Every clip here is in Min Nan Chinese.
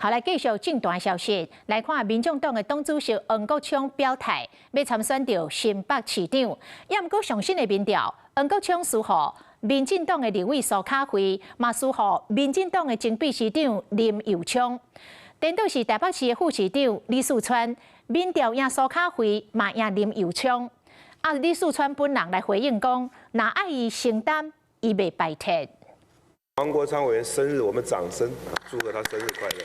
好，來繼續政壇消息，來看民眾黨的黨主席黃國昌表態，欲參選著新北市長。也毋過上新的民調，黃國昌輸予民進黨的立委蘇卡慧，嘛輸予民進黨的前秘書長林右昌。顛倒是台北市的副市長李四川，民調贏蘇卡慧，嘛贏林右昌。啊，李四川本人來回應講，若愛伊承擔，伊袂排斥。黃國昌委員生日，我們掌聲祝賀他生日快樂。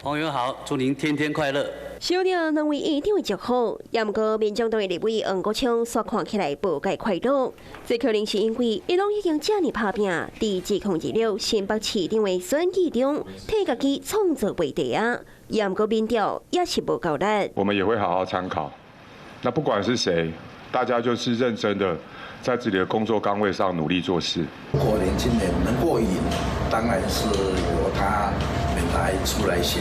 黃委員好，祝您天天快樂。收到兩位院長的祝福，也毋過民眾黨的立委黃國昌煞看起來無蓋快樂。這可能是因為伊攏已經遮爾拍拚，佇2026新北市長的選舉中，替家己創造位置啊。也毋過民調也是無夠力。我們也會好好參考。那不管是誰，大家就是認真的在自己的工作崗位上努力做事。如果年輕人能夠贏，當然是由他們來出來選。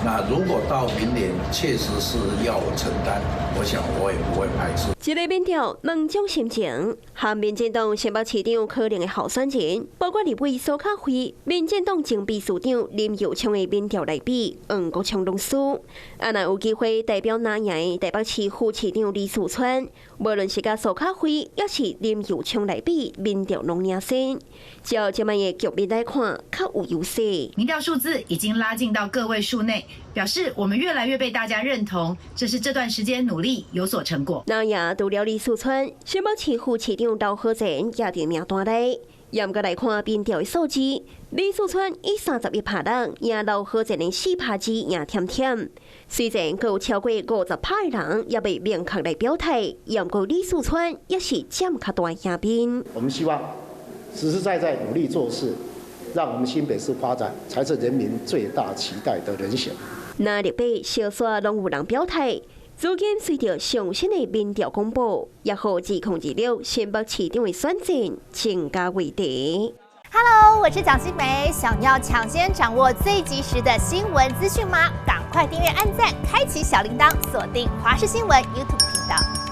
那如果到明年確實是要我承擔，我想我也不會排斥。這个民調兩種心情，和民進黨新北市長可能的候選人，包括立委蘇卡慧、民進黨前秘書長林右昌的民調來比，黃國昌攏輸。啊，若有機會代表藍營的台北市副市長李四川，無論是佮蘇卡慧，抑是林右昌來比，民調攏領先。照這擺的局面來看，較有優勢。民調數字已經拉近到個位數內，表示我們越來越被大家認同，這是這段時間努力有所成果。那也除了李四川，新北市副市長劉和前也佇名單內。嚴格來看民調的數字，李四川以31%人贏劉和前的4%贏添添。雖然閣有超過50%的人猶未明確來表態，毋過李四川也是佔較大贏面。我們希望實實在在努力做事，讓我們新北市發展，才是人民最大期待的人選。那立委小說攏有人表態，如今隨著上新的民調公布，也予2026新北市長的選戰增加話題。 Hello，我是蔣新梅，想要搶先掌握最及時的新聞資訊嗎？趕快訂閱、按讚、開啟小鈴鐺，鎖定華視新聞 YouTube 頻道。